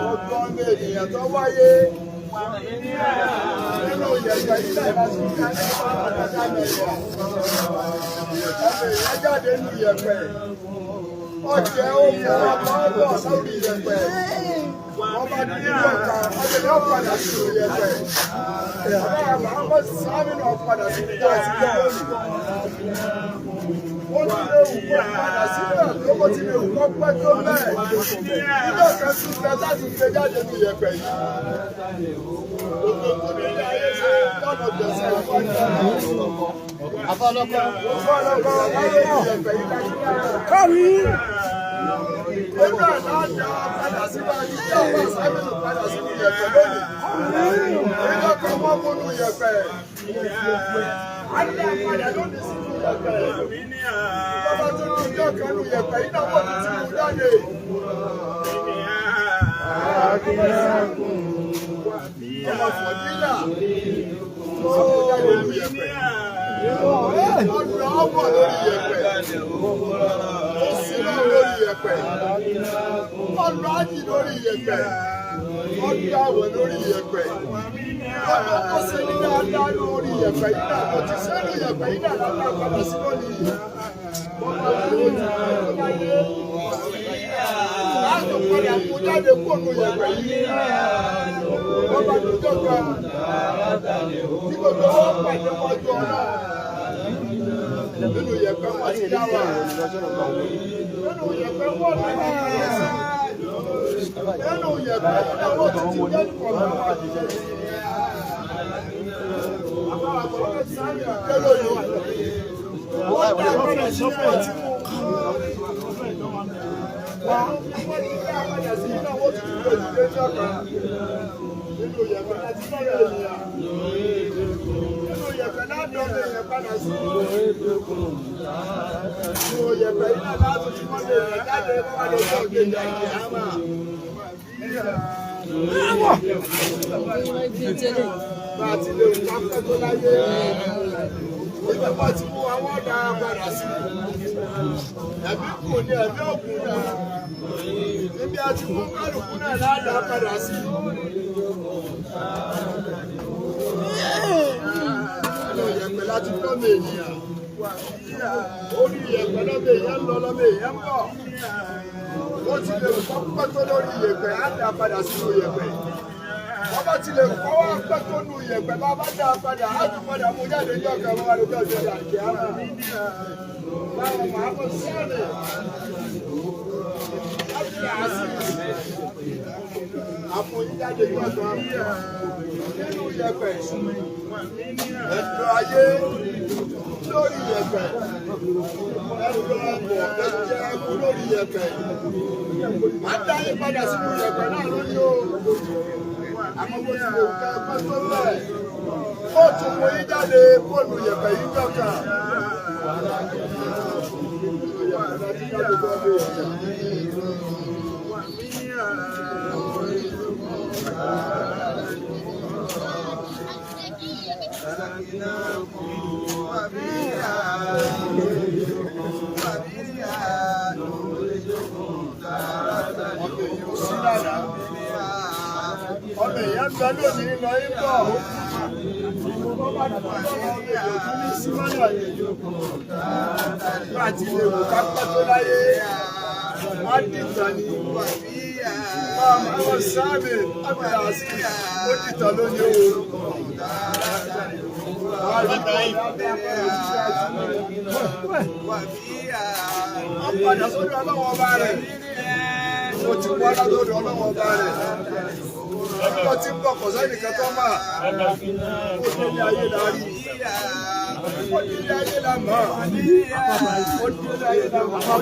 Ọgbọ́n ènìyàn tó wáyé nínú yẹ̀pẹ̀ ilẹ̀ láti ọmọ èèyàn jáde nínú yẹ̀pẹ̀, ọjẹ́ òkú ọmọ ọbọ̀ sórí yẹ̀pẹ̀, wọ́n bá ní ìlú ọ̀ka ọjọ́ yóò padà sínú yẹ̀pẹ̀, ọba àmọ́ sáàmì náà padà sínú yẹ̀pẹ̀ lónìí. Ó ti lè wù kó padà sílẹ̀ tó bó ti lè wù kó pẹ́ tó bẹ́ẹ̀. Nígbà kan tún bẹ láti gbé jáde ní yẹ̀pẹ̀ yìí. Gbogbo tó ní ilé ayé ṣe lọ́nà gbèsè ìwájú. Afọlọ́kọ́. Fọlọ́kọ́ láyé ìyẹ̀pẹ̀ yìí ká sí lára. Kárí. Ó náà láti padà síwájú tí àwọn sábìlì padà sínú yẹ̀pẹ̀ lónìí. Nígbà kan wọ́n múnú yẹ̀pẹ̀. A ní àpadà lónìí sínú yẹ̀pẹ̀. Bàbá tó ní ọjọ́ kan nù yẹ̀pẹ̀ yìí náà wọ́n ti ti mú jáde. Ọmọ Fọ̀dílà tó mú jáde nù yẹ̀pẹ̀. Ọ̀nà ọ̀bọ̀ lórí yẹ̀pẹ̀. Ó sì náà lórí yẹ̀pẹ̀. Ọ̀nà ájì lórí yẹ̀pẹ̀. Ọ̀nà àwẹ̀ lórí yẹ̀pẹ̀. Ọ̀nà tó ṣe ní dáadáa lórí yẹ̀pẹ̀ yìí náà ló ti sẹ́nu yẹ̀pẹ̀ yìí náà lápá padà sí lónìí. Bọ́lá ló ti pẹ́ tó láyé. Láti padà kó jáde kóònù yẹ̀pẹ̀ yìí. Bọ́lá tó jọ̀ka. Tí gbogbo wọn pàdé wájú ọ̀nà. Nínú yẹ̀pẹ̀ wọn ti dá wà. Nínú yẹ̀pẹ̀ wọn ti dá wà. Nínú yẹ̀pẹ̀ wọn ti ti jẹ́ kọ̀ọ̀kan wá jẹ́. Wọ́n dá padà sí wọn tí mú. Wọ́n ti dá padà sí iná wọ́n ti dúró ìdílé ní ọ̀kan. Nínú yẹ̀pẹ̀ láti lọ́rọ̀ ènìyàn. Nínú yẹ̀pẹ̀ láti ọ̀dọ̀ èèyàn padà sí. Nínú yẹ̀pẹ̀ iná láti tí wọ́n lè rẹ̀ jáde wọ́n lè jọ gbèjà ìdí àmà. Bá a ti lè wù ká pẹ́ tó láyé. Ibi bá ti mú àwọn ọ̀dà padà sí. Ẹ̀mí kò ní ẹ̀mí òkun náà. Ibi a ti mú kálukú náà ládàá padà sí. Nínú yẹ̀pẹ̀ láti lọ́mọ ènìyàn. Orí yẹ̀pẹ̀ lọ́mọ èèyàn ń lọ lọ́mọ èèyàn ń bọ̀. Ó ti lè kọ́ pẹ́ tó lórí yẹ̀pẹ̀ á dà padà sínú yẹ̀pẹ̀. Wọ́n bá ti lè kọ́ wá pẹ́ tó nu yẹ̀pẹ̀ bá bá dà padà á tún padà mú jáde ní ọ̀kẹ́ wọn wá lójú ọjọ́ ìdàkẹ́ àmà. Báwo màá mọ̀ sọ́ọ̀nì? Láti àásì. Àfòyíjáde ní ọ̀dọ̀ nínú yẹ̀pẹ̀. Ẹ̀dùn ayé lórí yẹ̀pẹ̀. Ẹ̀dùn ẹ̀bọ̀ ẹ̀jẹ̀ ẹ̀kú lórí yẹ̀pẹ̀. Má dá yín padà sínú yẹ̀pẹ̀ náà lórí o. Àmọ́ bó ti lè wù ká ẹgbẹ́ tó bẹ́ẹ̀. Ó tún mú yín jáde fóònù yẹ̀pẹ̀ yìí jọ̀ka. Nínú yẹ̀pẹ̀ láti jáde lọ́dọ̀ èèyàn. Èèyàn ń bẹ lónìí lọ ń bọ̀. Bọ́ bá dùn lọ́wọ́ èèyàn tún ní símọ́nà yìí. Bá ti lè wò ká pẹ́ tó láyé. Á dìtàn ní. Àwọn sáàmì Abdulaziz ó dìtàn lónìí o. Wọ́n padà sọ́dọ̀ ọlọ́wọ́ ọba rẹ̀. Ó ti wá látọ̀dọ̀ ọlọ́wọ́ ọba rẹ̀. Ọjọ́ tí ń bọ̀ kọ̀ sẹ́nìkan tó mà. Ó délé ayé la rí. Ó délé ayé la mọ̀. Ó délé ayé la mọ̀. Ó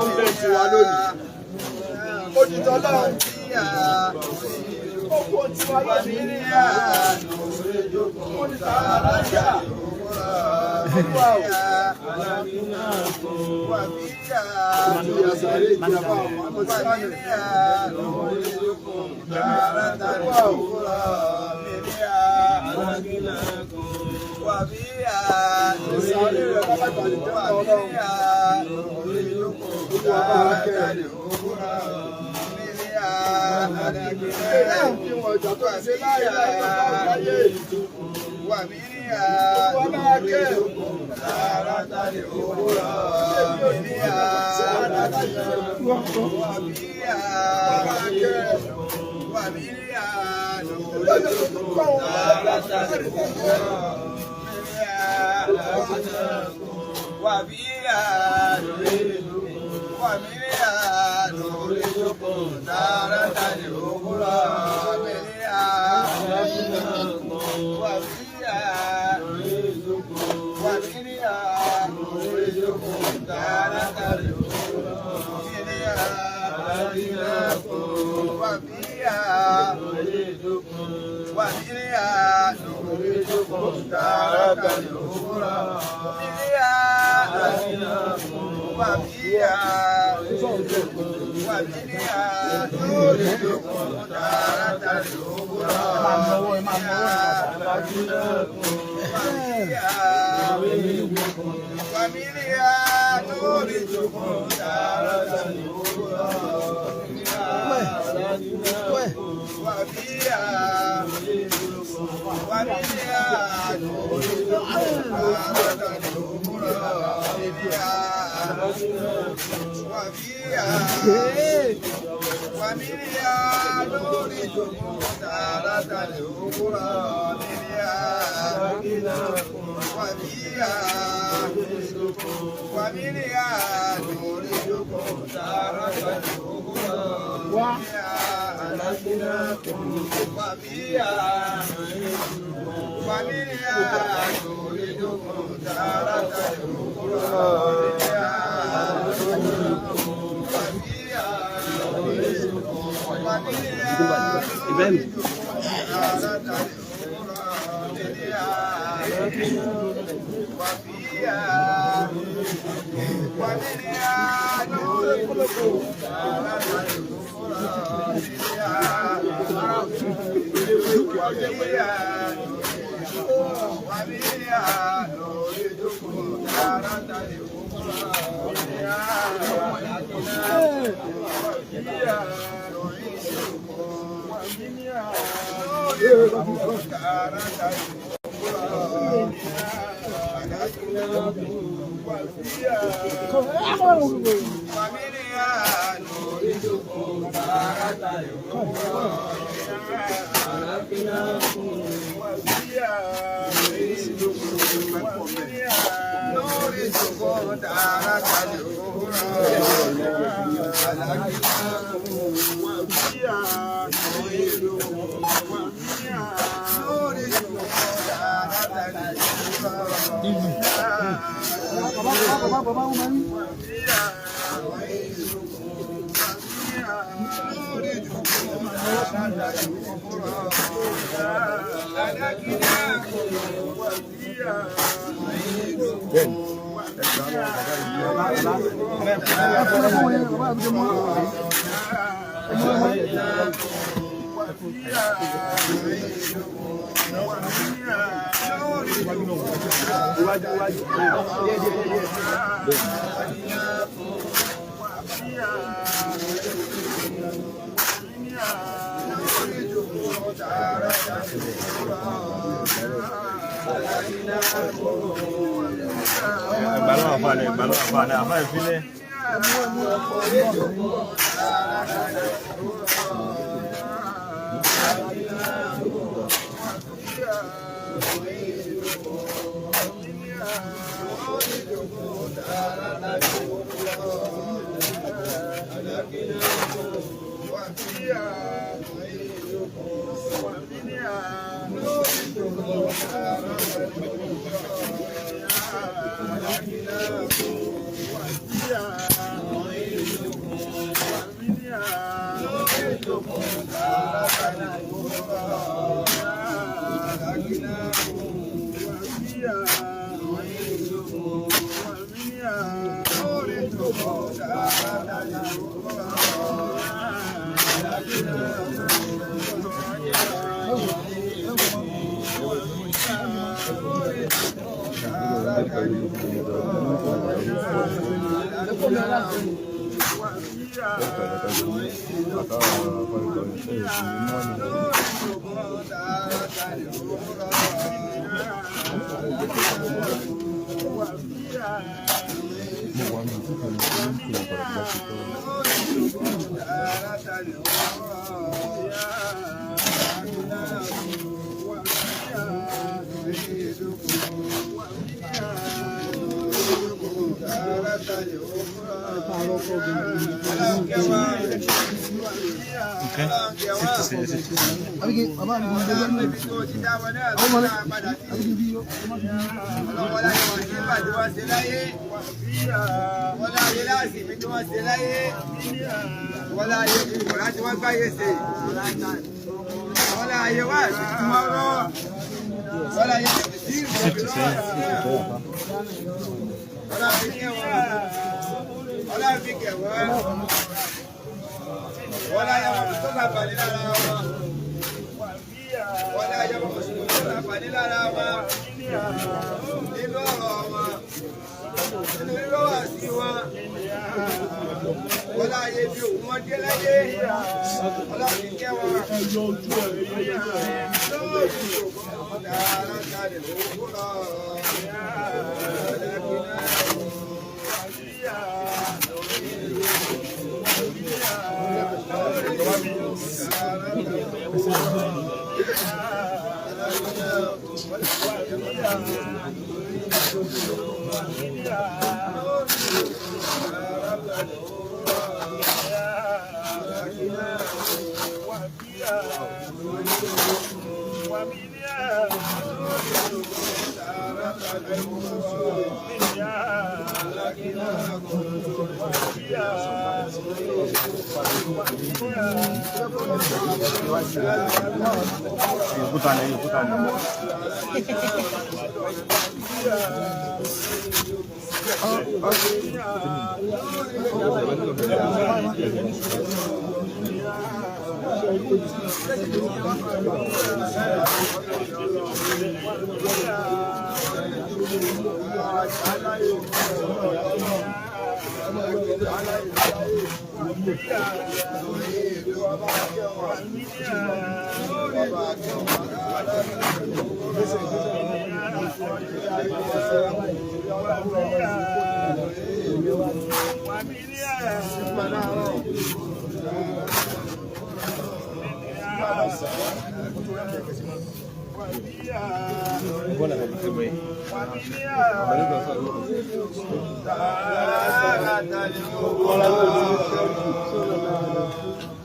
ń bẹ̀ tiwa lónìí. Ó di tọ́lọ́run. Ó kó tiwa lónìí. Ó di tàwọn alájà. Olúwa o. Ìyá sàárè ìjàmbá àwọn akọ́sílẹ̀. Olúwa o. Ìsàlẹ̀ rẹ̀ lábàtà ìjọba ọlọ́run. Olúwa bá wa kẹ́ ẹ. Ilé ìwọ̀n ìjà tó ṣe láyé láyé láyé. Olúwa bá wa kẹ́ ẹ.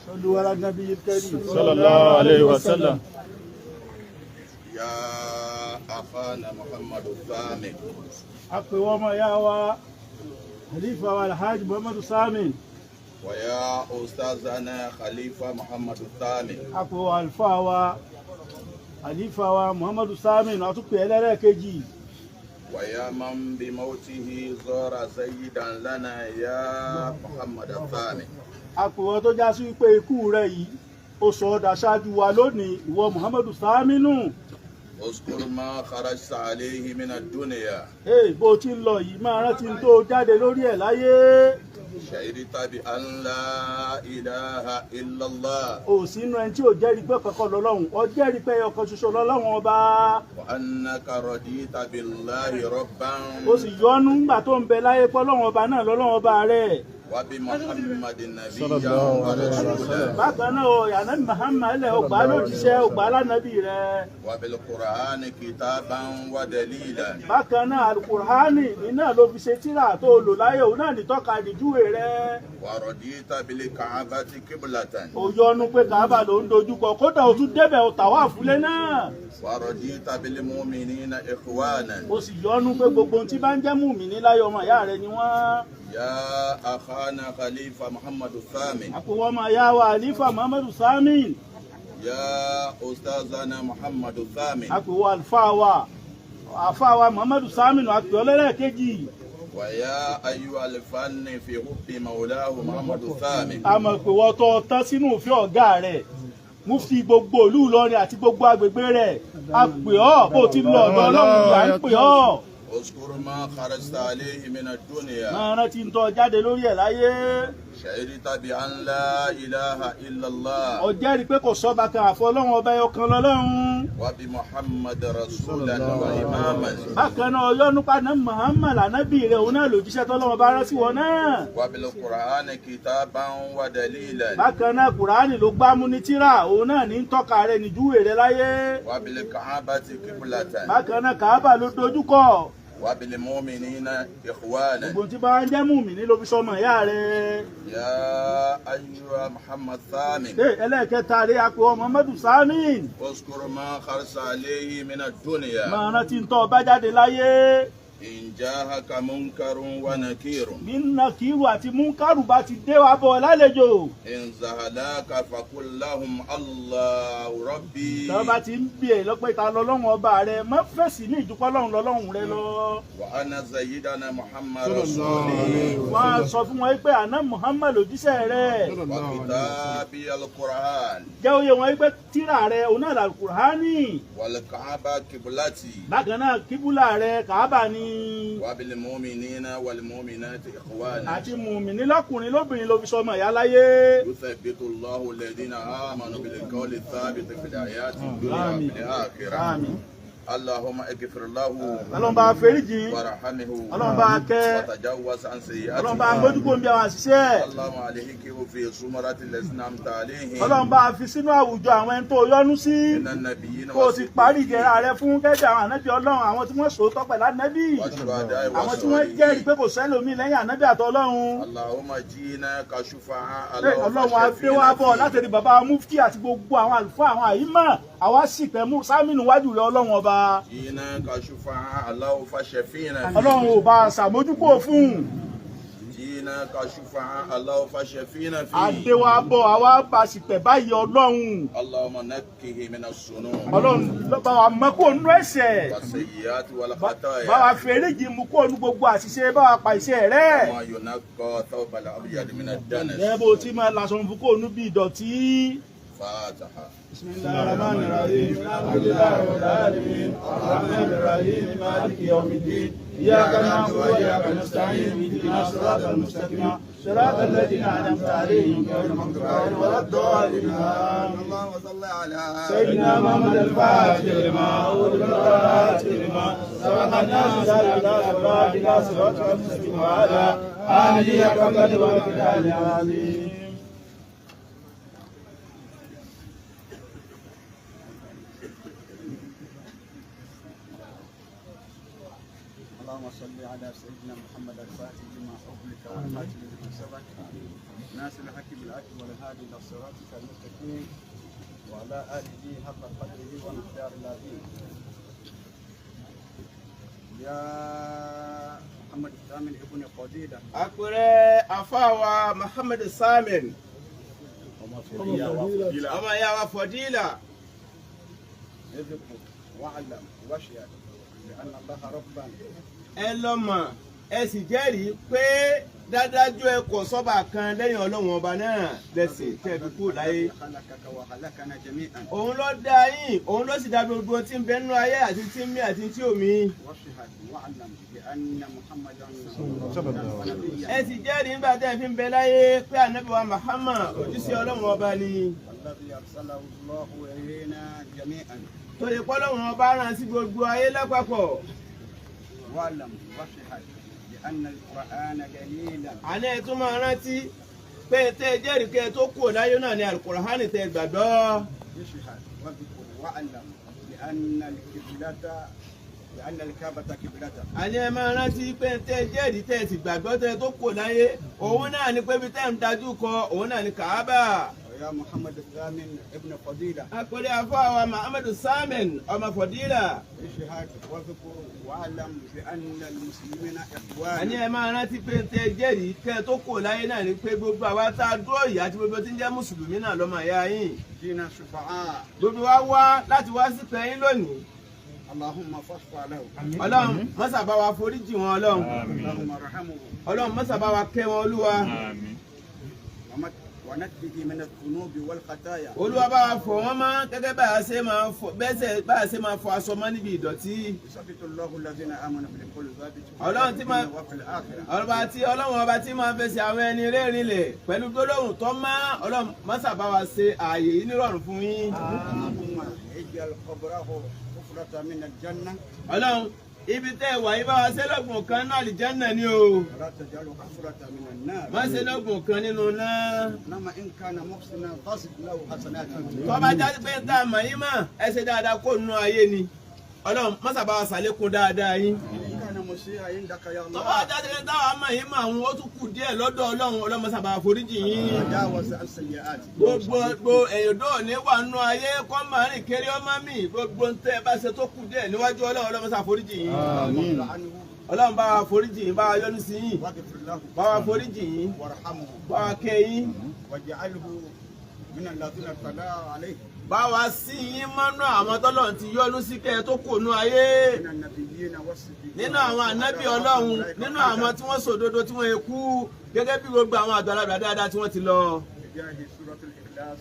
صلوا على النبي الكريم صلى الله عليه وسلم. يا أخانا محمد الثامن. أقوى ما يا خليفة والحاج محمد الثامن. ويا أستاذنا خليفة محمد الثامن. أقوى الفاوى خليفة محمد الثامن أتوقع إلى كجي. ويا من بموته زار سيدا لنا يا محمد الثامن. Àpòwọ́ tó já sí pé ikú rẹ̀ yìí ó sọ ọ́ daṣáájú wa lónìí ìwọ Muhammadu Saminu. Uskur ma kharajta alayhi min ad-dunya. Ee bó ti ń lọ yìí máa rántí tó jáde lórí ẹ̀ láyé. شهدت بأن لا إله إلا الله Ò sínú ẹni tí ò jẹ́rìí pé kankan lọ́lọ́run, ó jẹ́rìí pé ọ̀kan ṣoṣo lọ́lọ́run ọba. وأنك رضيت بالله ربا Ó sì yọ́nú ńgbà tó ń bẹ láyé pé ọlọ́run ọba náà lọ́lọ́run ọba rẹ̀. وبمحمد نبيا Sallallahu alaihi ورسولا Bákan náà o, Ànábì Muhammad lẹ̀ ọgbà lójíṣẹ́, ọgbà lánàbì rẹ̀. وبالقرآن كتابا ودليلا. Bákan náà Alukur'ani iná ló fi ṣe tírà tó lò láyé, òun náà nìtọ́ka ìdíjúwe rẹ̀. ورضيت بالكعبة قبلة. Ó yọ́nú pé Kàábà ló ń dojúkọ, kódà ó tún débẹ̀ ó tàwáàfù lé náà. ورضيت بالمؤمنين إخوانا. Ó sì yọ́nú pé gbogbo ohun tí bá ń jẹ́ mùmíní láyé, ọmọ ìyá rẹ̀ ni wọ́n. يا أخانا خليفة محمد الثامن. Àpòwọ́ ọmọ ìyá wa Àlífà Muhammadu Samin. يا أستاذنا محمد الثامن. Àpòwọ́ àlùfáà wa, àfáà wa Muhammadu Samin, àpè ọlẹ́lẹ́kejì. ويا أيها الفن في حب مولاه محمد الثامن. A mọ̀ pé wọ́n tọ́ tán sínú òfin ọ̀gá rẹ̀, mufti gbogbo ìlú Ìlọrin àti gbogbo agbègbè rẹ̀, a pè ọ́ bó ti lọ ọ̀dọ̀ Ọlọ́run là ń pè ọ́. اذكر ما خرجت عليه من الدنيا. Máa rántí ń tọ́ jáde lórí ẹ̀ láyé. شهدت بأن لا إله إلا الله. Ó jẹ́rìí pé kò sọ́ba kan àfọ Ọlọ́run ọba, ẹyọ kan lọ́lọ́run. وبمحمد رسولا وإماما. Bákan náà ọyọ́nú paná Muhammad ànábì rẹ̀, òun náà lòjíṣẹ́ tọ́lọ́run bá rán sí wọn náà. وبالقرآن كتابا ودليلا. Bákan náà Kùránì ló gbámú ní tírà, òun náà ní ń tọ́ka rẹ̀ níjúwe rẹ̀ láyé. وبالكعبة قبلة. Bákan náà Kàábà ló dojúkọ. وبالمؤمنين إخوانا. Gbogbo tí bá ń jẹ́ mùmíní ló fi sọmọ ìyá rẹ̀. يا أيها محمد ثامن. Ṣé ẹlẹ́ẹ̀kẹta rẹ̀, àpò Muhammadu Samin. اذكر ما خرجت عليه من الدنيا. Máa rántí ń tọ́ ọba jáde láyé. إن جاءك منكر ونكير. Nínà kírù àti múnkárù bá ti dé wá bọ̀ lálejò. إن زهلاك فقل لهم الله ربي. Tọ́ bá ti ń bí ẹ̀ lọ́pẹ́ ta lọ́lọ́run ọba rẹ̀, má fèsì ní ìdúpọ́ lọ́run lọ́lọ́run rẹ lọ. وأنا سيدنا محمد رسولي. Wọ́n á sọ fún wọn pé àná Muhammad lòjíṣẹ́ rẹ̀. وكتابي القرآن. Jẹ́ oyè wọn pé tírà rẹ̀ òun náà làlùkùránì. والكعبة قبلتي. Bákan náà kíbúlà rẹ̀ Kàábà ni. وبالمؤمنين والمؤمنات إخوانا. Àti mùmíní lọ́kùnrin lóbìnrin ló fi sọmọ ìyá láyé. يثبت الله الذين آمنوا بالقول الثابت في الحياة الدنيا آمين. وفي الآخرة. Àmín. اللهم اغفر له Ọlọ́run bá foríjì. وارحمه Ọlọ́run bá kẹ́. وتجاوز عن Ọlọ́run bá سيئاته. mójúkó ń bí àwọn àṣìṣe ẹ̀. اللهم عليك في زمرة الذين أنعمت عليهم Ọlọ́run bá fi sínú àwùjọ àwọn ẹni tó yọ́nú sí. من النبيين Kó o sì parí ìjẹra rẹ fún kẹ́jọ àwọn ànábì Ọlọ́run, àwọn tí wọ́n sòótọ́ pẹ̀lú ànábì, والشهداء àwọn tí wọ́n jẹ́rìí pé kò sẹ́lòmíì lẹ́yìn ànábì àtọlọ́run. اللهم جئناك شفعاء. Pé Ọlọ́run á gbé wá bọ̀ látẹ̀lé bàbá mufti àti gbogbo àwọn àlùfáà, àwọn àyímọ̀, àwa sì pẹ̀ mú sámínú wájú rẹ Ọlọ́run ọba. جئناك شفعاء اللهم فشفينا. Ọlọ́run ò bá a ṣàmójúkò fún un. جئناك شفعاء اللهم فشفينا. Àdéwà bọ̀, àwa bá a sì pẹ̀ báyìí Ọlọ́run. اللهم نكه من الذنوب Ọlọ́run ló bá wa mọ́ kó nú ẹ̀ṣẹ̀. والسيئات Bá wa والخطايا. fèrèjì mú kó nu gbogbo àṣìṣe, bá wa pa iṣẹ́ rẹ̀. كما ينقى ثوب الأبيض من الدنس. Ẹ bó ti máa laṣọ fún kó nu bí ìdọ̀tí. فاتحة. بسم الله الرحمن الرحيم، الحمد لله رب العالمين، الرحمن الرحيم، مالك يوم الدين، إياك نعبد وإياك نستعين، اهدنا الصراط المستقيم، صراط الذين أنعمت عليهم غير المغضوب عليهم ولا الضالين، آمين. اللهم صل على سيدنا محمد الفاتح لما أغلق والخاتم لما سبق، الناس إلى صراط المستقيم، وعلى آله حق قدره ومقداره العظيم. اللهم صل على سيدنا محمد الفاتح لما أغلق والخاتم لما سبق، ناصر الحق بالحق والهادي إلى صراطك المستقيم، وعلى آله حق قدره ومقداره العظيم. يا محمد الثامن ابن قديدة. Àpẹẹrẹ àfáàwà Muhammad Samin, ọmọ ìyá wa Fọdílà. اذكر واعلم واشهد بأن الله ربا. Ẹ lọ mọ̀, ẹ sì jẹ́rìí pé Dádájọ́ ẹ kò sọ́ba kan lẹ́yìn Ọlọ́run ọba náà lẹ́sìn tẹ́ fi kú láyé. خلقك وخلقنا جميعا. Òun ló dá yín, òun ló sì dá gbogbo tí ń bẹ nínú ayé àti tí ń mí àti tí ò mí. واشهد واعلم بأن محمدا نبيا Ẹ sì jẹ́rìí nígbà tẹ́ ẹ fi ń bẹ láyé pé ànábì wa Muhammad òjíṣẹ́ Ọlọ́run ọba ni. الذي أرسله الله إلينا جميعا. Tó lè pọ́ Ọlọ́run ọba rán sí gbogbo ayé lápapọ̀. واعلم واشهد بأن القرآن دليلا. Àní ẹ tún máa rántí pé tẹ́ ẹ jẹ́rìí kẹ́ ẹ tó kú láyé náà ni Al-Qur'ani tẹ́ ẹ gbàgbọ́. اشهد واذكر واعلم بأن القبلة بأن الكعبة قبلته. Àní ẹ máa rántí pé tẹ́ ẹ jẹ́rìí tẹ́ ẹ sì gbàgbọ́ tẹ́ ẹ tó kú láyé òun náà ni pé ibi tẹ́ ẹ ń dájú kọ òun náà ni Kàábà. ويا محمد الثامن ابن فضيلة. Akọ̀lẹ́ afọ àwa Muhammadu Samin ọmọ Fọdílà. اشهد واذكر واعلم بأن المسلمين Àní إخوان. ẹ máa rántí pé tẹ́ ẹ jẹ́rìí kẹ́ ẹ tó kú láyé náà ni pé gbogbo àwa tá a dúró yìí àti gbogbo tí ń jẹ́ mùsùlùmí náà lọ́mọ ìyá yín. جينا شفعاء. Gbogbo wa wá láti wá sí pẹ́yìn lónìí. اللهم فاصفع له. Ọlọ́run mọ́sà bá wa foríjì wọn Ọlọ́run. اللهم ارحمه. Ọlọ́run mọ́sà bá wa kẹ́ wọn Olúwa. ونقه من الذنوب والخطايا. Olúwa bá wa fọ̀ wọ́n mọ́ gẹ́gẹ́ bá a ṣe máa fọ̀ bẹ́sẹ̀ bá a ṣe máa fọ aṣọ mọ́ níbi ìdọ̀tí. يثبت الله الذين آمنوا بالقول الثابت في Ọlọ́run tí máa الدنيا وفي الآخرة. ọba tí Ọlọ́run ọba tí máa fẹsẹ̀ àwọn ẹni rẹ́rìn lẹ̀ pẹ̀lú gbólóhùn tó mọ́ Ọlọ́run mọ́sà bá wa ṣe ààyè yìí nírọ̀rùn fún yín. اللهم اجعل قبره حفرة من الجنة. Ọlọ́run ibi tẹ́ ẹ wà yìí bá wa ṣe lọ́gbọ̀n kan náà àlìjánà ni o. ولا تجعله حفرة من النار. Má ṣe lọ́gbọ̀n kan nínú náà. إنما إن كان محسنا فزد له حسناته. Tó bá jáde pé tá a mọ̀ yín mọ̀ ẹ ṣe dáadáa kó nínú ayé ni. Ọlọ́run mọ́sà bá wa ṣàlékún dáadáa yín. إن كان مسيئا عندك يا Tó bá الله jáde pé táwa mọ̀ yín mọ̀ àwọn ó tún kù díẹ̀ lọ́dọ̀ Ọlọ́run Ọlọ́run mọ́sà bá wa foríjì yín. تجاوز عن سيئاته. Gbogbo èyàn dóò ní wà nínú ayé kọ́ máa rìn kiri ọmọ mi gbogbo ń tẹ́ ẹ bá ṣe tó kù díẹ̀ níwájú Ọlọ́run Ọlọ́run mọ́sà foríjì yín. واغفر عنه. Ọlọ́run bá wa foríjì yín bá wa yọ́nú sí yín واغفر له. bá wa foríjì yín وارحمه. bá wa kẹ́ yín. واجعله من الذين طلع عليه. Bá wa sí yín mọ́nú àwọn tọ́lọ́run ti yọ́nú sí kẹ́ ẹ tó kù nínú ayé. من النبيين والصديقين. Nínú àwọn ànábì Ọlọ́run nínú àwọn tí wọ́n sòdodo tí wọ́n kú gẹ́gẹ́ bí gbogbo àwọn àgbàlagbà dáadáa tí wọ́n ti lọ. بجاه سورة الإخلاص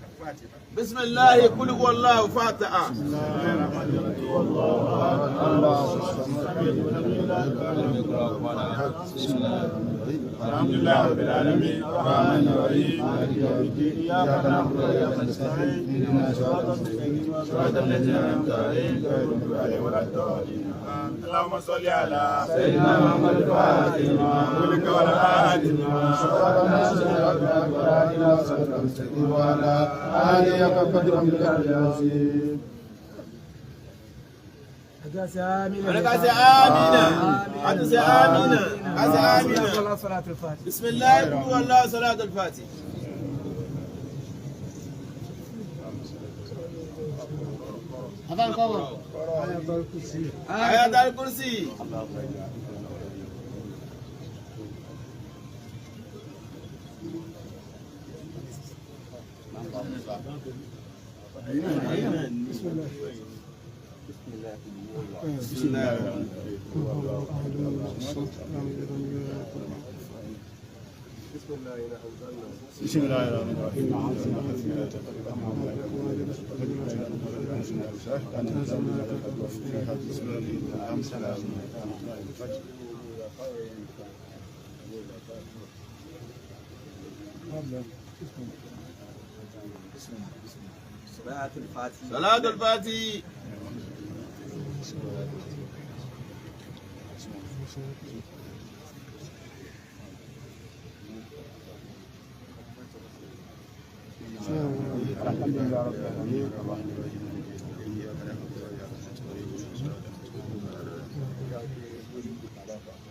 الفاتحة. Bisimilahi kúlú wọláhu fataha. الحمد لله رب العالمين الرحمن الرحيم مالك يوم الدين إياك نعبد وإياك نستعين اهدنا الصراط المستقيم صراط الذين أنعمت عليهم غير المغضوب عليهم ولا الضالين اللهم صل على سيدنا محمد الفاتح لما أغلق والهادي لما سبق ناصر الحق والهادي صراط المستقيم وعلى آله حق قدره ومقداره العظيم. Ọ̀rẹ́ ká ṣe amina, ká tún ṣe amina, ká ṣe amina. Bisimilahi kúlú wọláhu salatul fati. Ayatul kursi. بسم الله الرحمن الرحيم. صلاة الفاتحة. Salatul fati. الحمد لله رب العالمين الرحمن الرحيم إياك نعبد وإياك نستعين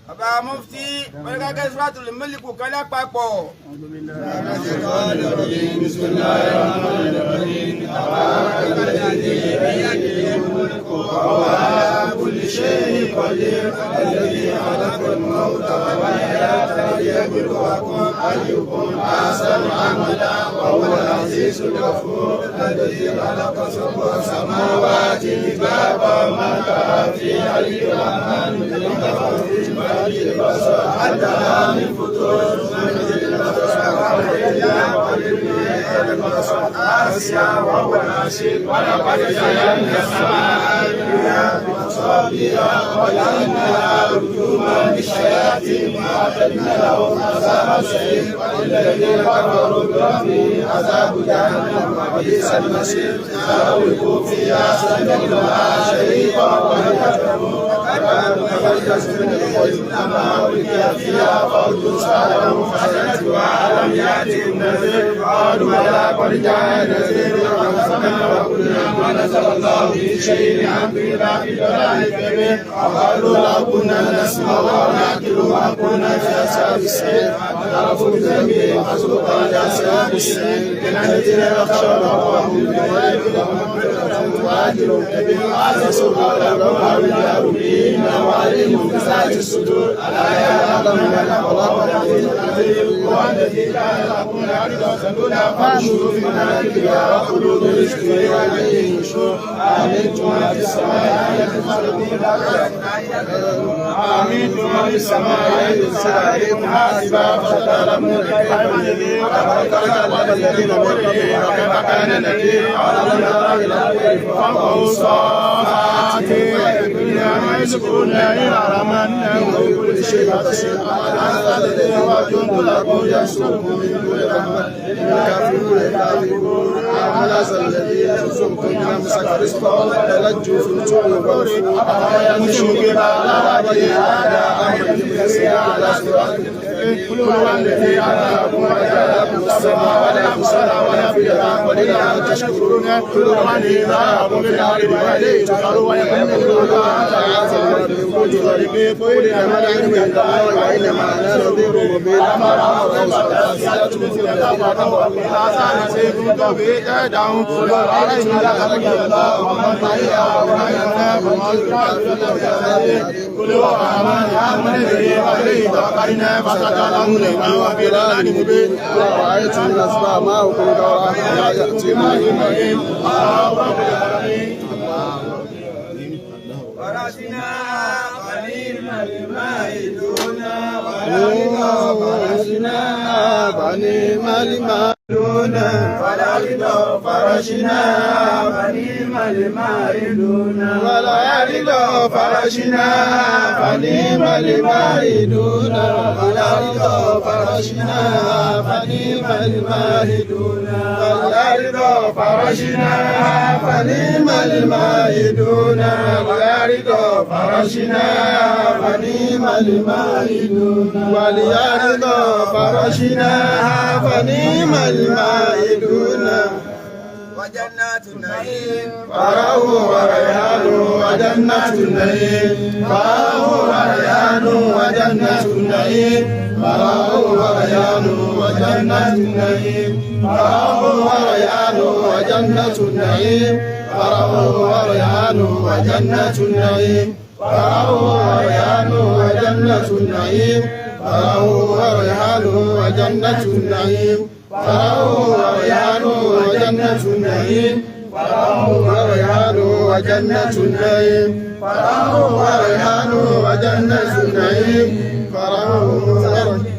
Bàbá Mufti, wọ́n ní ká kẹ́ Suratul Mulk kan lápapọ̀. بسم الله الرحمن الرحيم تبارك الذي بيده الملك وهو على كل شيء قدير الذي خلق الموت والحياة ليبلوكم أيكم أحسن عملا وهو العزيز الغفور الذي خلق سبع سماوات طباقا ما ترى في خلق الرحمن من تفاوت فارجع البصر هل ترى من فطور آسيا وهو العزيز ولقد زينا السماء الدنيا بمصابيح وجعلناها رجوما للشياطين وأعتدنا لهم عذاب السعير وللذين كفروا بربهم عذاب جهنم وبئس المصير إذا ألقوا فيها سمعوا لها شهيقا وهي تفور كلما ألقي فيها فوج سألهم خزنتها ألم يأتكم نذير قالوا بلى قد جاءنا نذير فكذبنا وقلنا ما نزل الله من شيء إن أنتم إلا في ضلال كبير وقالوا لو كنا نسمع أو نعقل ما كنا في أصحاب السعير فاعترفوا بذنبهم فسحقا لأصحاب السعير إن الذين يخشون ربهم بالغيب لهم مغفرة وأجر كبير هذا لكم أولياء إنه عليم بذات الصدور ألا يعلم من خلق العزيز العليم هو الذي جعل لكم الأرض ذلولا فامشوا في مناكبها وكلوا من رزقه وإليه النشور أأمنتم من في السماء أن يخسف بكم الأرض أأمنتم من في السماء أن يرسل عليكم حاصبا فستعلمون كيف نذير ولقد كذب الذين من قبلهم وكيف كان نكير أولم يروا إلى الطير فوقهم صافات يسكون إلى رمنا وبكل شيء بصير هذا الذي هو جند لكم ينصركم من دون الرحمن إن الكافرون كافرون أولئك الذين يرزقكم من أمسك رزقهم ولجوا في العتو والنفور أفلا يمشون على هذا أمر يسير على صراط كل الذي أتاكم وجعل لكم السماء والأبصار والأفئدة قليلا تشكرون كل من إذا في الأرض وإليه تحشرون ويقولون قل إنما العلم عند الله وإنما أنا نذير مبين ورأيتم الأسباب ما هو لا يأتي فرشنا فنعم الماهدون فرشنا فنعم الماهدون ولا فرشنا فنعم الماهدون ولا فرشنا فنعم الماهدون ولا فرشنا فنعم الماهدون ولا فرشنا فنعم الماهدون ولا فرشنا فنعم الماهدون والأرض فرشنا فنعم الماهدون وجنات النعيم فرح وريحان وجنة النعيم فرح وريحان وجنة النعيم فرح وريحان وجنة النعيم فرح وريحان وجنة النعيم فرح وريحان وجنة النعيم فرح وريحان وجنة النعيم فرح وريحان وجنة النعيم فرح وريحان وجنة النعيم فرح وريحان وجنة النعيم فرح وريحان وجنة النعيم فرح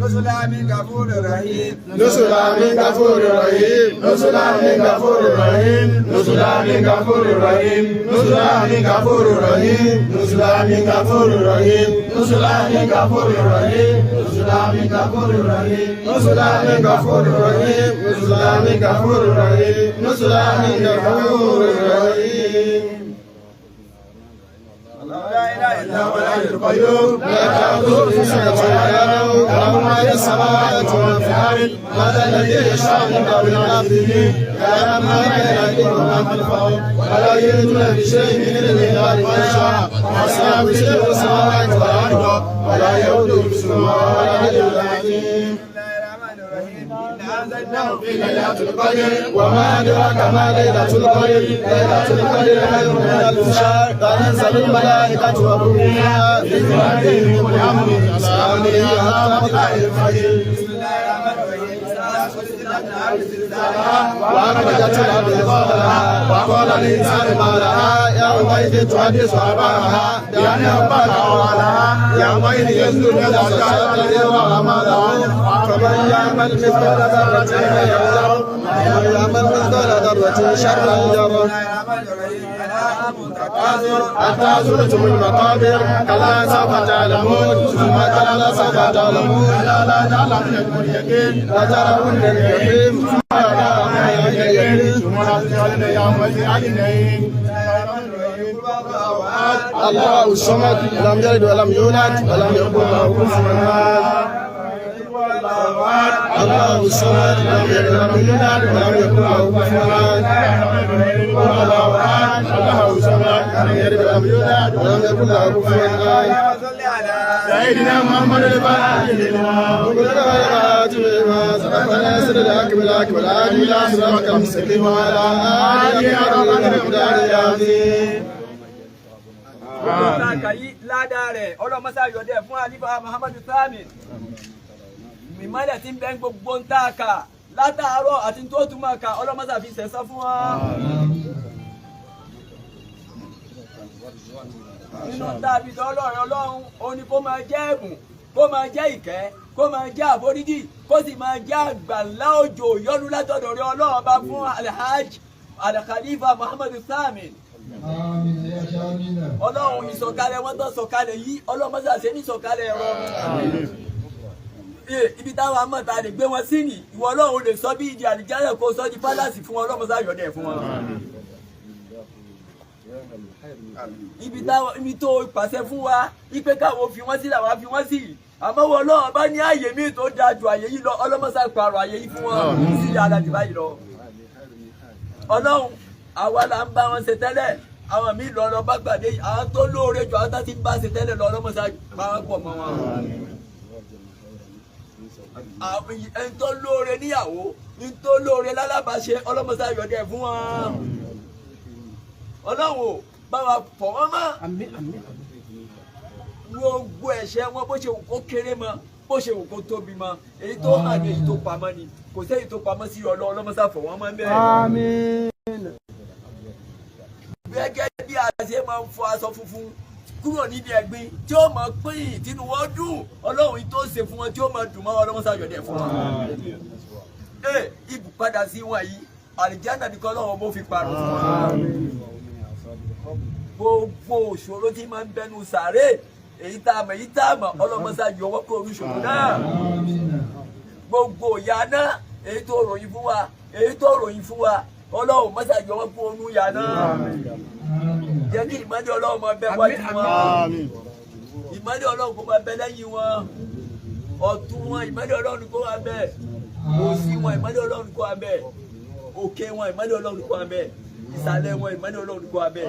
نزلا من غفور رحيم نزلا من غفور رحيم نزلا من غفور رحيم نزلا من غفور رحيم نزلا من غفور رحيم نزلا من غفور رحيم نزلا من غفور رحيم نزلا من غفور رحيم نزلا من غفور رحيم نزلا من غفور رحيم نزلا من غفور رحيم لا إله إلا هو الحي القيوم لا تأخذه سنة ولا نوم له ما في السماوات وما في الأرض هذا الذي يشاء عنده بالعبده يعلم ما بين أيديهم وما خلفهم ولا يحيطون بشيء من علمه إلا بما شاء وسع كرسيه السماوات والأرض ولا يؤوده حفظهما وهو العلي العظيم. بسم الله الرحمن الرحيم. في ليلة القدر وما أدراك ما ليلة القدر ليلة القدر خير من ألف شهر تنزل الملائكة والروح فيها بإذن ربهم من كل أمر سلام هي حتى مطلع الفجر. وأخرجت الأرض أثقالها وقال الإنسان ما لها يومئذ تحدث أخبارها بأن ربك أوحى لها يومئذ يصدر الناس أشتاتا ليروا أعمالهم فمن يعمل مثقال ذرة خيرا يره ومن يعمل مثقال ذرة شرا يره. حتى زرتم المقابر كلا سوف تعلمون ثم كلا سوف تعلمون كلا لا تعلمون اليقين لترون الجحيم ثم لترون اليقين ثم لتسألن يومئذ عن النعيم. الله الصمد لم يلد ولم يولد ولم يكن له كفوا احد. الله الصمد لم يلد ولم يولد ولم يكن له كفوا احد. الله احد الله الصمد لم يلد ولم يولد ولم يكن له كفوا احد. سيدنا محمد الفاتح لما وكل خيرات بما سبق ناصر الحق بالحق والهادي الى صراطك المستقيم وعلى اله حق قدره ومقداره العظيم. Gbogbo ta kà yí ládàá rẹ̀ ọlọ́mọsá yọ̀dẹ̀ fún Àlífà Muhammadu Sami. Ìmọ̀lẹ̀ tí ń bẹ gbogbo ń tá a kà látàárọ̀ àti tó tún máa kà ọlọ́mọsá fi sẹ̀sán fún wa. Nínú tàbí tọ́lọ́run Ọlọ́run òun ni kó máa jẹ́ ẹ̀bùn, kó máa jẹ́ ìkẹ́, kó máa jẹ́ àforíjì, kó sì máa jẹ́ àgbàlá òjò yọ́nú látọ̀dọ̀ rẹ̀ Ọlọ́run bá fún Alhaj Alkhalifa Muhammadu Sami. Ọlọ́run ìsọ̀kalẹ̀ wọn tó sọ̀kalẹ̀ yìí Ọlọ́run mọ́sá ṣe ní ìsọ̀kalẹ̀ ẹ̀rọ ibi táwọn amọ̀ta lè gbé wọn sí ni ìwọ Ọlọ́run lè sọ bí ìdí àlìjálẹ̀ kó sọ di pálásì fún wọn Ọlọ́run mọ́sá yọ̀dẹ̀ fún wọn. Ibi tó pàṣẹ fún wa ipe káwọn fi wọ́n sí làwọn fi wọ́n sí àmọ́ wọn Ọlọ́run bá ní àyè míì tó dáa ju àyè yìí lọ Ọlọ́run mọ́sá pààrọ̀ àyè yìí fún wọn sí ìyá báyìí lọ. Ọlọ́run àwa là ń bá wọn ṣe tẹ́lẹ̀ àwọn míì lọ lọ bá gbàdé àwọn tó lóore jù àwọn tó ti ń bá ṣe tẹ́lẹ̀ lọ ọlọ́mọṣá bá wọn pọ̀ mọ́ wọn. Ẹni tó lóore níyàwó ẹni tó lóore lálábàáṣe ọlọ́mọṣá yọ̀dẹ̀ fún wọn. Ọlọ́run ò bá wa fọ̀ wọ́n mọ́. Gbogbo ẹ̀ṣẹ̀ wọn bó ṣe wù kó kéré mọ́ bó ṣe wù kó tóbi mọ́ èyí tó hàn ní èyí tó pamọ́ ni kò sẹ́yìn tó pamọ́ sí ọlọ́mọṣá fọ̀ wọ́n mọ́ bẹ́ẹ̀. Àmín. Gẹ́gẹ́ bí a ṣe máa ń fọ aṣọ funfun kúrò níbi ẹ̀gbin tí ó máa pín ìtinú wọn dùn Ọlọ́run tó ṣe fún wọn tí ó máa dùn mọ́ ọlọ́mọṣá yọ̀dẹ̀ fún wọn. Ibùpadà sí wọn yìí àlìjáná ni kọ́lọ́run bó fi parọ́ fún wọn. Gbogbo òṣòro tí máa ń bẹnu sàárè èyí tá a mọ̀ èyí tá a mọ̀ ọlọ́mọṣá yọwọ́ kó oríṣòro náà. Gbogbo ìyà náà èyí tó ròyìn fún wa èyí tó ròyìn fún wa Ọlọ́run mọ́sá yọwọ́ kó onú ìyà náà. Jẹ́ kí ìmọ́lẹ̀ Ọlọ́run máa bẹ wájú wọn, ìmọ́lẹ̀ Ọlọ́run kó máa bẹ lẹ́yìn wọn, ọ̀tún wọn ìmọ́lẹ̀ Ọlọ́run kó máa bẹ, òsì wọn ìmọ́lẹ̀ Ọlọ́run kó máa bẹ, òkè wọn ìmọ́lẹ̀ Ọlọ́run kó máa bẹ, ìsàlẹ̀ wọn ìmọ́lẹ̀ Ọlọ́run kó máa bẹ.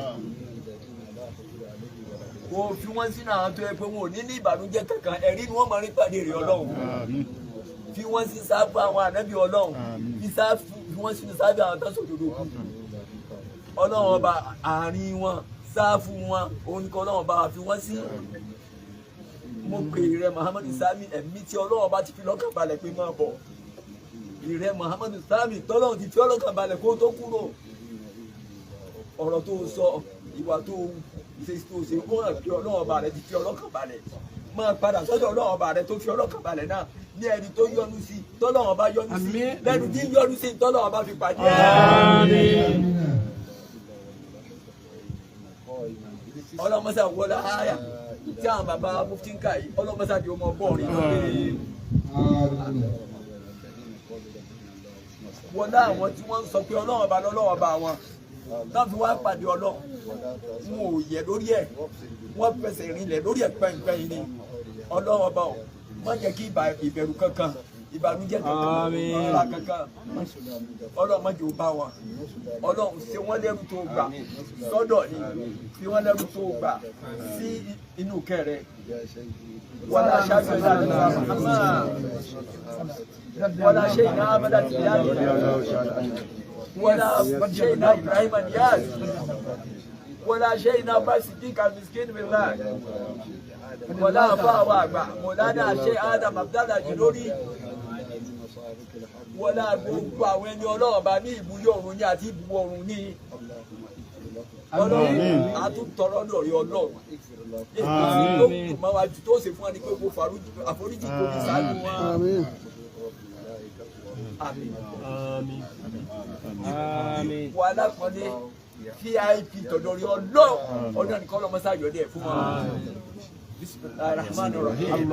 Kò fi wọ́n sínú àwọn tó yẹ pé wọn ò ní ní ìbànújẹ́ kankan ẹ̀rí ni wọ́n máa rí pàdé rẹ̀ Ọlọ́run. Fi wọ́n sí sáfù àwọn ànábì Ọlọ́run, fi wọ́n sínú sáfù àwọn tó sòdodo kù. Ọlọ́run ọba àárín wọn sáfù wọn òun kọ́ Ọlọ́run ọba fi wọ́n sí. Mo pè rẹ Muhammadu Sami ẹ̀mí tí Ọlọ́run ọba ti fi lọ́kàn balẹ̀ pé máa bọ̀. Ìrẹ Muhammadu Sami tọ́lọ́run ti fi ọlọ́kàn balẹ̀ kó tó kúrò. Ọ̀rọ̀ tó sọ ìwà tó ṣe tó ṣe ó hàn pé Ọlọ́run ọba rẹ ti fi ọlọ́kàn balẹ̀. Máa padà sọ́dọ̀ Ọlọ́run ọba rẹ tó fi ọlọ́kàn balẹ̀ náà ní ẹni tó yọ́nú sí tọ́lọ́run ọba yọ́nú sí lẹ́nu tí yọ́nú sí tọ́lọ́run ọba fi pàdé ẹ̀. Ọlọ́mọṣà wọlé àyà tí àwọn bàbá mufti ń kà yìí ọlọ́mọṣà di ọmọ bọ́ọ̀rì lórí. Wọlé àwọn tí wọ́n ń sọ pé Ọlọ́run ọba lọ́lọ́run ọba wọn náà fi wá pàdé Ọlọ́run wọn ò yẹ lórí ẹ̀ wọ́n fẹsẹ̀ rinlẹ̀ lórí ẹ̀ pẹ́ńpẹ́ń ni Ọlọ́run ọba ò má jẹ́ kí ìbẹ̀rù kankan ìbànújẹ́ kankan ọ̀la kankan Ọlọ́run má jẹ́ ó bá wọn. Ọlọ́run ṣe wọ́n lẹ́rú tó gbà sọ́dọ̀ ni fi wọ́n lẹ́rú tó gbà sí inú kẹrẹ wọlé aṣáájú ẹ̀dá àdúrà Muhammad. Wọlá Ṣéyìnà Ahmada Tijani. Wọlá Ṣéyìnà Ibrahim Niyaz. Wọlá Ṣéyìnà Basidik Almiskin Billah. Wọlá àfáàwọ̀ àgbà Mọ̀lánà Ṣé Adam Abdallah Jilori. Wọlá gbogbo àwọn ẹni Ọlọ́run bá ní ìbúyọ ọ̀run ní àti ìbúwọ̀ ọ̀run ní. Ọlọ́run àtúntọ̀rọ̀ lórí Ọlọ́run. Èyí tó kù máa wájú tó ṣe fún wa ni pé kó àforíjì kò ní sáájú wọn. Àmín. Àmín. Ipò alákọ̀ọ́lé VIP tọ̀dọ̀ rí Ọlọ́run ọdún ẹnìkan ọlọ́mọ sáyọ̀ díẹ̀ fún wa. Bismillahir Rahmanir Rahim.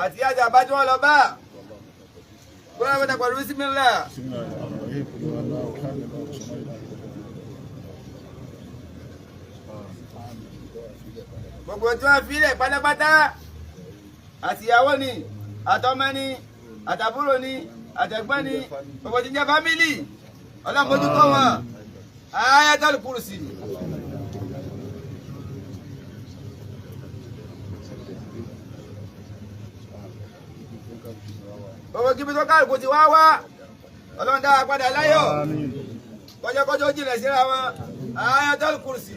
Àti àjà bá tí wọ́n lọ bá gbọ́dọ̀ wọ́n pẹ̀lú bísímílà. Gbogbo tí wọ́n filẹ̀ pátápátá, àtìyàwó ni, àtọmọ ni, àtàbúrò ni, àtẹ̀gbọ́n ni, gbogbo tí ń jẹ́ fámìlì, ọlọ́mọdúkọ wọn, Ayatul Kursi. Gbogbo kíbi tó kálukú ti wá wá, Ọlọ́run dá wa padà láyọ̀, kọjọkọjọ jìnà síra wọn, Ayatul Kursi.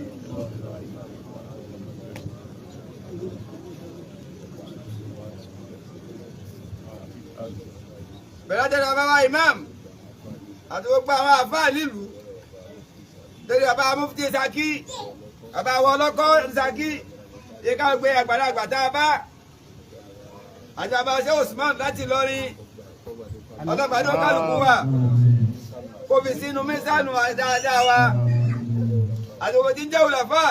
Bẹ̀rẹ̀ tẹ̀lé bàbá imam àti gbogbo àwọn àfáà nílùú, tẹ̀lé bàbá mufti Ṣakí, bàbá àwọn ọlọ́kọ́ Ṣakí, yíká gbé àgbàlagbà tá a bá, àti bàbá ṣé Usman láti Ìlọrin, ọlọ́pàá ní kálukú wa kò fi sínú mísánù dáadáa wa, àti gbogbo tí ń jẹ́ òlàfà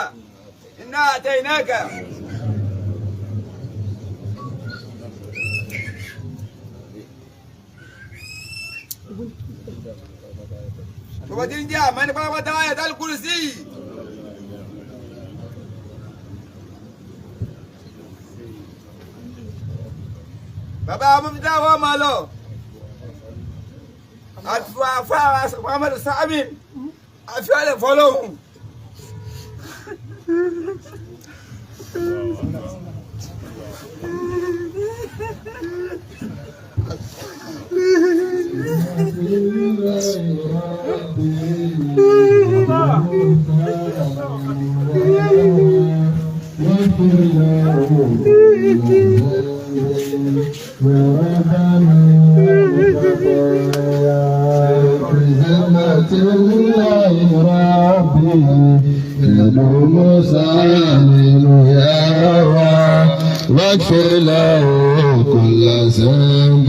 iná àtẹ iná kà. Gbogbo tí ń jẹ́ àmọ́ ní pátápátá Ayatul Kursi. Bàbá amúfitá wọ́n máa lọ. Àti àfáà Muhammadu Sami àfihàn fọlọ́hùn. واغفر له كل ذنب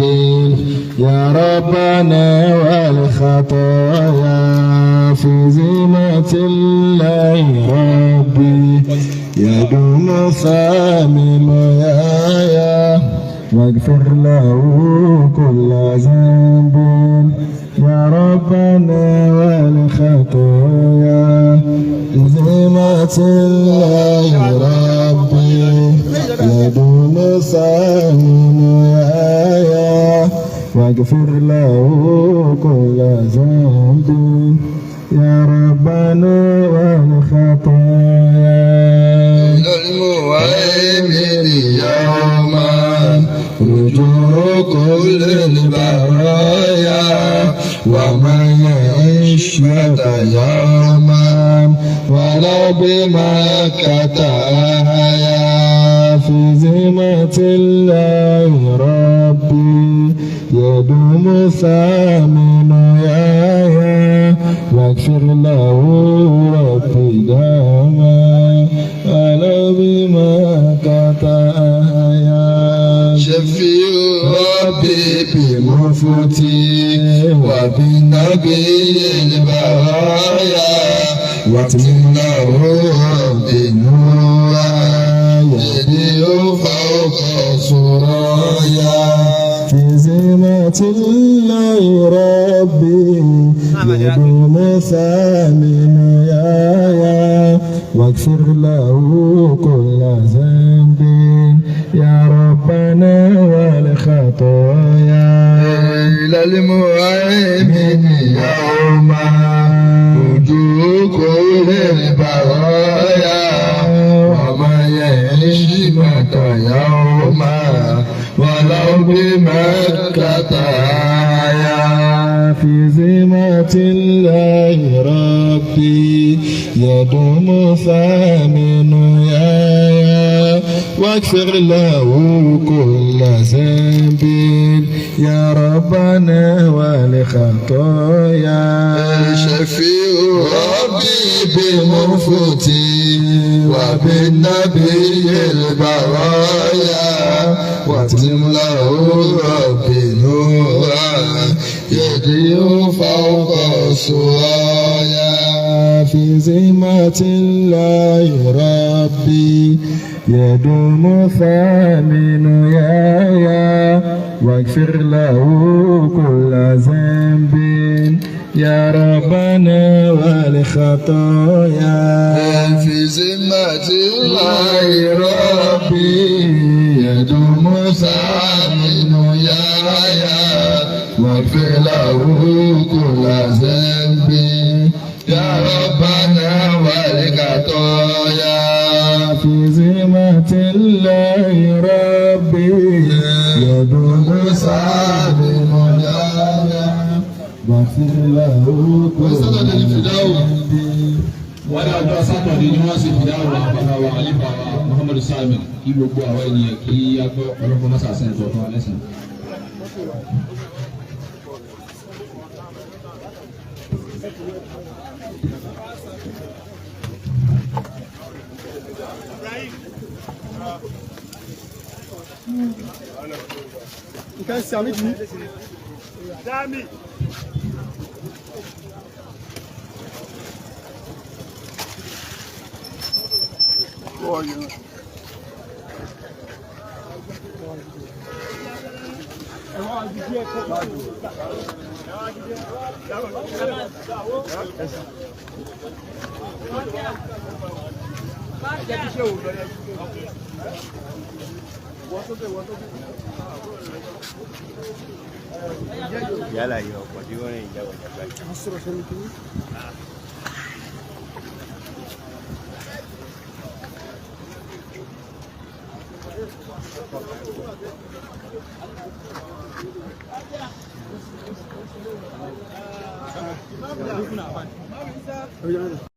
يا ربنا والخطايا في ذمة الله ربي يدوم ثامن يا واغفر له كل ذنب يا ربنا والخطايا بذمة الله ربي يدوم ثامن يا واغفر له كل ذنب يا ربنا والخطايا المهيمن يوما رجوع كل البرايا ومن يعيش متى يوما ولو بمكة آية في ذمة الله ربي يدوم ثامن يا واغفر له ربي داما ولو بمكة آية شفيع ربي بمفتي وبالنبي البرايا واتمم له بنورا يدي فوق سرايا في زينة الله ربي يدوم ثامن يا واغفر له كل ذنب يا يا ربنا والخطايا. إلى المهيمن يوم وجوه كل البرايا وما يعيش متى يوما ولو بمكة آية. في ذمة الله ربي يدوم ثامن يا واغفر له كل ذنب يا ربنا والخطايا. شفيع ربي بمفتي وبالنبي البرايا واتم له ربي نورا يضيء فوق السرايا. في ذمة الله ربي يدوم ثامن يا واغفر له كل ذنب يا ربنا والخطايا. في ذمة الله ربي يدوم ثامن يا واغفر له كل ذنب يا ربنا والخطايا. في ذمة الله ربي يدوم ثامن يا واغفر له كل ذنب. Wọ́n ní ọjọ́ sátọ̀dé ni wọ́n sì fìdáwò bàbá wa àlífà wa Muhammadu Sami kí gbogbo àwọn ènìyàn kí á gbọ́ ọlọ́pàá mọ́sá sẹ́yìn kọ̀ọ̀kan lẹ́sìn. Yálà yọ ọkọ̀ tí wọ́n rìn jágbàjàgbà yìí.